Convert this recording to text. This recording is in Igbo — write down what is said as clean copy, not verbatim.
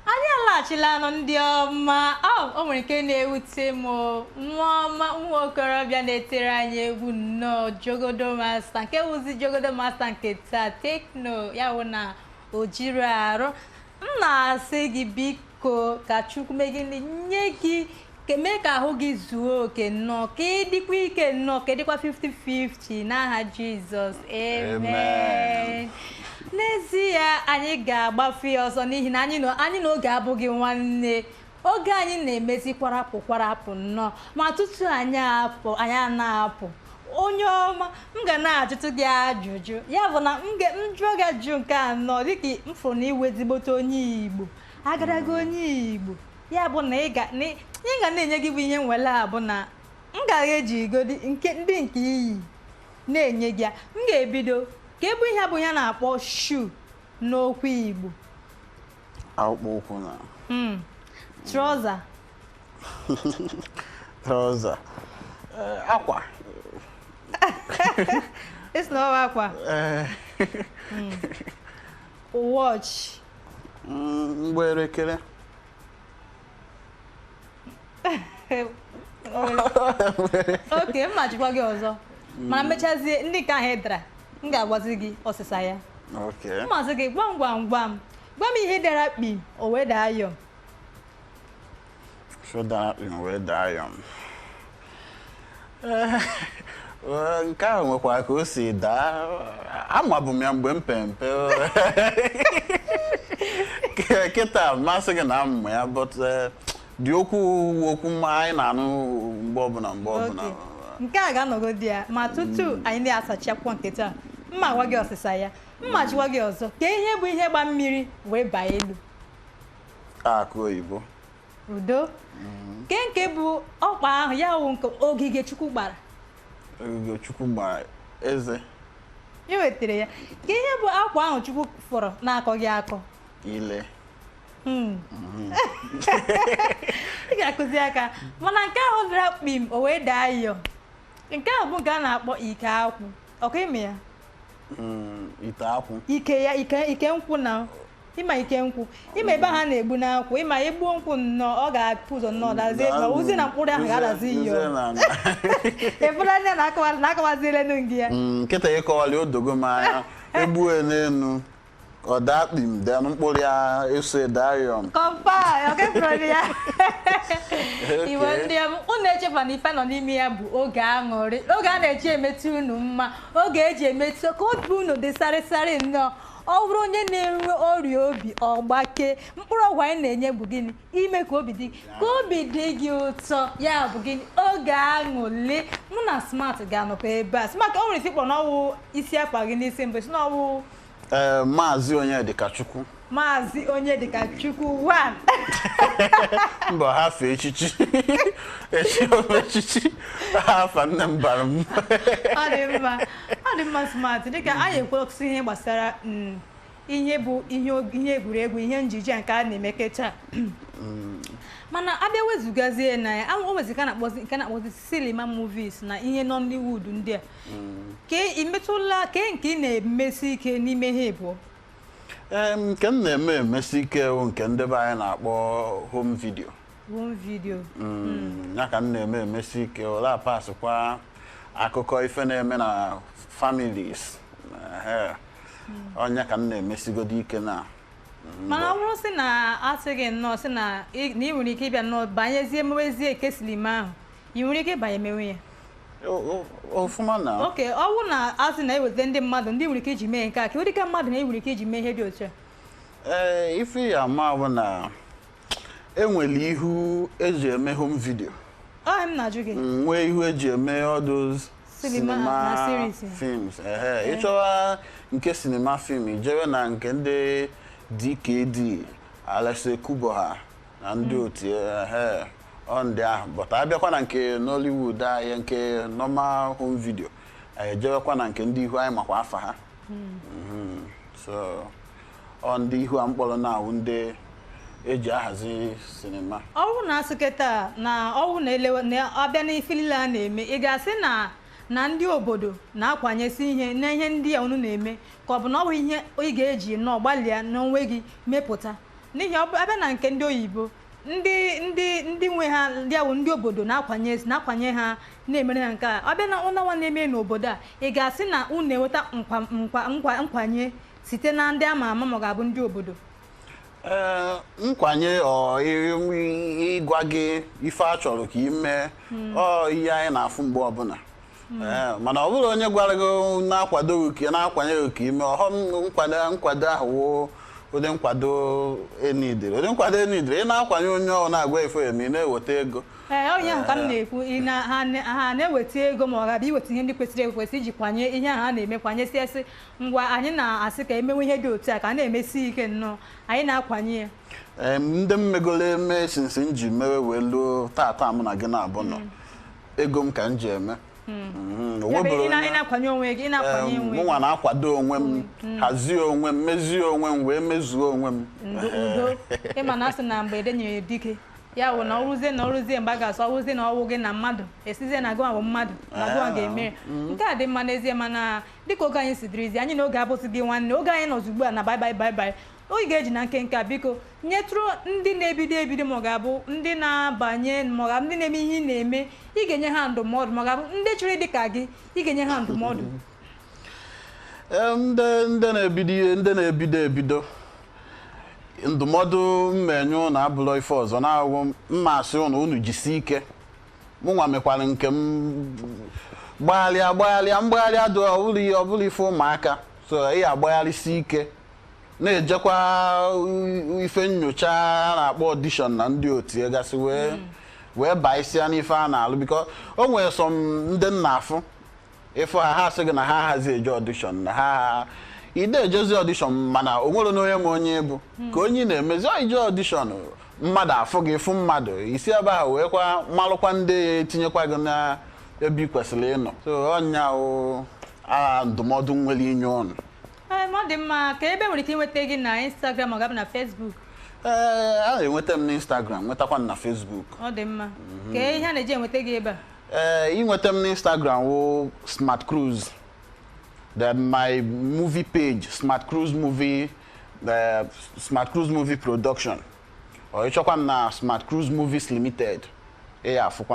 Anyị alaghachilanụ, ndị ọma. Ọ o nwere nke na-ewute m o. Nwa ọma, nwa okorobịa na-etere anyị egwu nnọọ, Jogodo Master, nke wụzi Jogodo Master nke taa, Tekno ya wụ na o jiri arụ. M na-asị gị, biko, ka Chukwu mee gịnị, nye gị mee ka ahụ gị zuo oke nnọọ, ka ị dịkwa ike nnọọ, ka ị dịkwa 50-50, n'aha Jizọs, amen. Amen. N'ezie, anyị ga-agbafe ya ọsọ n'ihi na anyị nọ anyị na oge abụghị nwanne. Oge anyị na-emezi kwarapụ kwarapụ nnọọ. Ma tutu anyị apụ, anyị a na-apụ, onye ọma, m ga na-ajụtụ gị ajụjụ. Ya bụ na m jụọ gị ajụjụ nke anọ, dịka m fụrụ na iwe ezigbote onye Igbo, agadaga onye Igbo, ya bụ na ihe m ga na-enye gị bụ ihe nwere a bụ na m ga-eji igodi nke ndị nke iyi na-enye gị ya. M ga-ebido ka ebe ihe bụ ihe a na-akpọ shoe n'okwu Igbo. Akpụkpọ ụkwụ na Trouser. Trouser, akwa. Isi na ọwa akwa. Ee. Watch. Mgbe elekere. Oke mma, jikwa gị ọzọ, mana mechazie ndị nke ahụ ị dara, m ga-agwazi gị ọsịsa ya. Okay. Mmasị gị, gwam gwam gwam, gwa m ihe dara kpim, o wee daa yọm. So dara kpim wee daa yọm. Ee, nke ahụ nwekwara ka o si daa. Amabụ m ya mgbe m pe mpe. Kịta masị gị na amụ ya, but dị okwu okwu mma anyị na-anụ mgbe ọbụla, mgbe ọbụla. Okay. Nke a ga-anọgodi ya, ma tutu anyị na-asachi akwụkwọ nke taa, mma gwa gị ọsịsa ya. Mma jụwa gị ọzọ, ka ihe bụ ihe gba mmiri wee baa elu. Akụ oyibo. Udo ke nke bụ ọkpa ahụ, ya wụ nke ogige Chukwu gbara. Ogige Chukwu gbara, eze. Ị wetara ya. Ka ihe bụ akwa ahụ Chukwu fọrọ na-akọ gị akọ. Ile. Ị ga-akụzi aka, mana nke ahụ dara kpim, o wee daa yọ, nke ahụ bụ nke a na-akpọ ike akwụ. Ọkwa ime ya? Ite akwụ. Ike ya, ike, ike nkwụ na ịma ike nkwụ, ịma ebe ahụ a na-egbu n'akwụ, ịma egbuo nkwụ nnọọ, ọ ga-apụ ụzọ nnọọ dazie, ma ozi na mkpụrụ ahụ ga-adazi iyo. Uzie na Efere anya na akọwazielenu gị ya. Nkịta ịkọwali odogo m anya. Egbue n'elu, ọ daa kpim, den mkpụrụ ya eso daa yọm. Kọmpa ọkefụrụ ya. Iwe ndị m unu echefa na ife nọ n'ime ya bụ oge aṅụrị, oge a na-eji emetụ unu mma, oge eji emetụ ka obi unu dị sarịsarị nnọọ. Ọ bụrụ onye na-enwe ọrịa obi ọgbake, mkpụrụ ọgwụ anyị na-enye bụ gịnị? Ime ka obi dị gị ụtọ. Ya bụ gịnị? Oge aṅụrị. Mụ na Smart ga-anọkwa ebe a. Smart, o nwere isi kpọ n'ọwụ isi afa gị n'isi mbụ, si n'ọwụ. Ee, Maazị Onyedikachukwu. Maazị Onyedikachukwu one. Mba, ha fee echichi, echi ome echichi afa nne m bara m. Ọ dị mma, ọ dị mma. Smart, dịka anyị ekwesị ihe gbasara ihe bụ ihe egwuregwu, ihe njije nke a na-eme taa, mana abịa wezugazie na ya, o nwezi nke a na-akpọzi cinema movies na ihe Nollywood ndị a, ke imetụla ke nke ị na-emesi ike n'ime ha ịbụọ? Ee, nke m na-eme emesi ike bụ nke ndị be anyị na-akpọ home video. Home video. Ya ka m na-eme emesi ike. Ole apasịkwa akụkọ ife na-eme na families. Ehe. Ọnya ka m na-emesigodo ike na Mana ọ bụrụ sị na asị gị nnọọ sị na ị nwere ike ịbịa nnọọ banyezie mewezie eke cinema ahụ, ị nwere ike ịbanye mewe ya? Ọfụma na. Oke ọ bụrụ na asị na eweta ndị mmadụ ndị nwere ike iji mee nke a, ka ụdịka mmadụ na ị nwere ike iji mee ihe dị otu a? Ee, ife ya ama bụ na enwere ihu eji eme home video. Ọ m na-ajụ gị. Nwee ihu eji eme all those Cinema na series. films. Ehe, ịchọwa nke cinema film, ijewe na nke ndị DKD, Alex Ekubo ha na ndị otu. Ehe, ọ ndị ahụ. But abịakwa na nke Nollywood anyị, nke normal home video, anyị ejewekwa na nke ndị ihu anyị makwa afa ha. So ọ ndị ihu a mkpọrọ na-awụ ndị eji ahazi sinima. Ọ bụrụ na asị kịta na ọ bụrụ na elewe na abịa n'ife niile a na-eme, ị ga-asị na ndị obodo na-akwanyesi ihe na ihe ndị a unu na-eme, ka ọ bụ na ọ bụ ihe ị ga-eji nnọọ gbalịa n'onwe gị mepụta? N'ihi ọ bụ abịa na nke ndị oyibo, ndị nwe ha, ndị awụ ndị obodo na-akwanye ha, na-emere ha nke a. Abịa na ụlọnwa na-eme n'obodo a, ị ga-asị na unu na-enweta nkwa nkwa nkwa nkwanye site na ndị ama ama ma ọ ga-abụ ndị obodo? Ee, nkwanye ọ ịgwa gị ife a chọrọ ka ị mee, ọ ihe anyị na-afụ mgbe ọbụla. Ee, mana ọ bụrụ onye gwara gị na-akwado gị ka na-akwanye gị ka ime ọghọm, nkwado ahụ wụ ụdị nkwado enidiri, ụdị nkwado enidiri. Ị na-akwanye onye ọ na-agwa efe eme, ị na-eweta ego. Ee, onye ahụ ka m na-ekwu. Ị na ha na-eweta ego ma ọ ga-abịa iweta ihe ndị kwesịrị ekwesị iji kwanye ihe ahụ a na-eme, kwanyesi esi ngwa anyị na-asị ka emewe ihe dị otu a, ka a na-emesi ike nnọọ, anyị na-akwanye ya. Ee, ndị mmegolo eme sinsi m ji mewe wee luo tata mụ na gị na-abụ nọ, ego m ka m ji eme. O Ya bụ, nweburu ị na-akwanye onwe gị, ị na-akwanye onwe gị. Mụnwa na-akwado onwe m, hazie onwe m, mezie onwe m, wee mezuo onwe m. Ndo, udo. Ịma na asị na mgbe edenyere dike ya wụ na ọrụzie mgbe a ga-asụ ọrụzie na ọwụ gị na mmadụ esizie na gụwa bụ mmadụ na gụwa ga-eme nke a dị mma n'ezie. Mana dịka oge anyị si dịrịzi, anyị na oge abụsị gị nwanne, oge anyị nọzi ugbu a na bye bye bye bye. Oge ga-eji na nkenke a, biko nyetụrụ ndị na-ebido ebido ma ọ ga-abụ ndị na-abanye ma ọ ga-abụ ndị na-eme ihe ị na-eme, ị ga-enye ha ndụmọdụ, ma ọ ga-abụ ndị chọrọ ịdị ka gị, ị ga-enye ha ndụmọdụ. Ee, ndị na-ebido ihe, ndị na-ebido ebido, ndụmọdụ mmenye ụnụ abụlọ ife ọzọ na-awụ mma asị ụnụ, unu jisie ike. Mụnwa mekwara nke m, gbagharịa gbagharịa mgbagharịa dị ọbụla ihe ọbụla ife ụmụaka so ị agbagharịsi ike, na-ejekwa ife nyocha a na-akpọ audition na ndị otu ya gasị, wee baisia n'ife a na-alụ, biko o nwere some ndị nna afụ ịfụ ha, ha sị gị na ha ahazi eje audition, na ha ide ejezi audition, mana o nwere na onye ma onye bụ ka onye ị na-emezi ọ ije audition, mmadụ afụ gị, fụ mmadụ isi ebe ahụ wee kwa malụkwa ndị ya etinyekwa gị na ebe ị kwesịrị ịnọ. So ọnya wụ a ndụmọdụ nwere inye ụnụ. Ee, ma ọ dị mma ka ebe nwere ike inweta gị na Instagram ọ ga-abụ na Facebook? Ee, a na-enweta m n'Instagram, nwetakwa m na Facebook. Ọ dị mma. Ka ihe a na-eji enweta gị ebe a? Ee, inweta m n'Instagram wụ Smart Cruise, then my movie page, Smart Cruise Movie, Smart Cruise Movie Production, ọ ịchọkwa m na Smart Cruise Movies Limited, ị ya afụkwa.